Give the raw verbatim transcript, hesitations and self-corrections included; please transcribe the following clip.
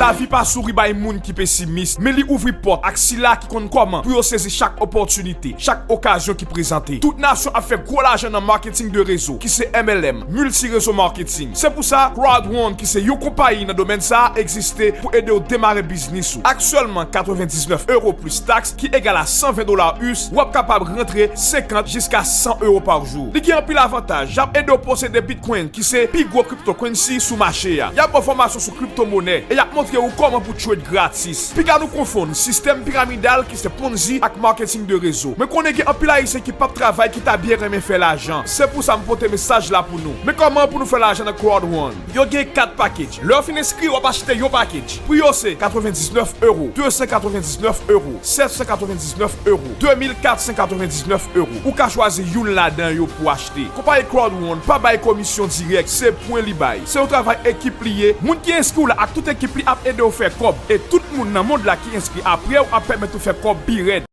Lavi pa souri bay moun ki pesimis, men li ouvri pòt ak sila ki konn kòman pou yo sezi chak opòtinite, chak okazyon ki prezante. Tout nasyon ap fè gwo lajan nan maketing de rezo, ki se M L M, Multi Rezo Marketing. Se pou sa, Crowd One, ki se yon konpayi nan domèn sa a, egziste pou ede w demare biznis ou. Aktyèlman, katrevendiznèf euro plis taks, ki egal a san ven dola U S, w ap kapab rantre senkant jiska san euro pa jou. Li gen anpil avantaj. Y ap ede w posede Bitcoin, ki se pi gwo cryptocurrency sou mache a. Y ap ba w fòmasyon sou kriptomonè e y ap montre w kòman pou trade gratis. Piga nou konfonn sistèm piramidal ki se Ponzi ak maketing de rezo. Mwen konnen gen anpil Ayisyen ki p ap travay ki ta byen renmen fè lajan. Se pou sa m pote mesaj la pou nou. Men kòman pou nou fè lajan nan Crowd One? Yo gen kat package. Lè w fin enskri, w ap achte yon package. Pri yo se katrevendiznèf euro, de san katrevendiznèf euro, sèt san katrevendiznèf euro, de mil kat san katrevendiznèf euro. Ou ka chwazi youn ladan yo pou achte. Konpayi Crowd One pa bay komisyon dirèk, se pwen li bay. Se yon travay ekip li ye. Moun ki enskri w la ak tout ekip li ap ede w fè kòb. E tout moun nan mond la ki enskri apre w ap pèmèt ou fè kòb pi rèd.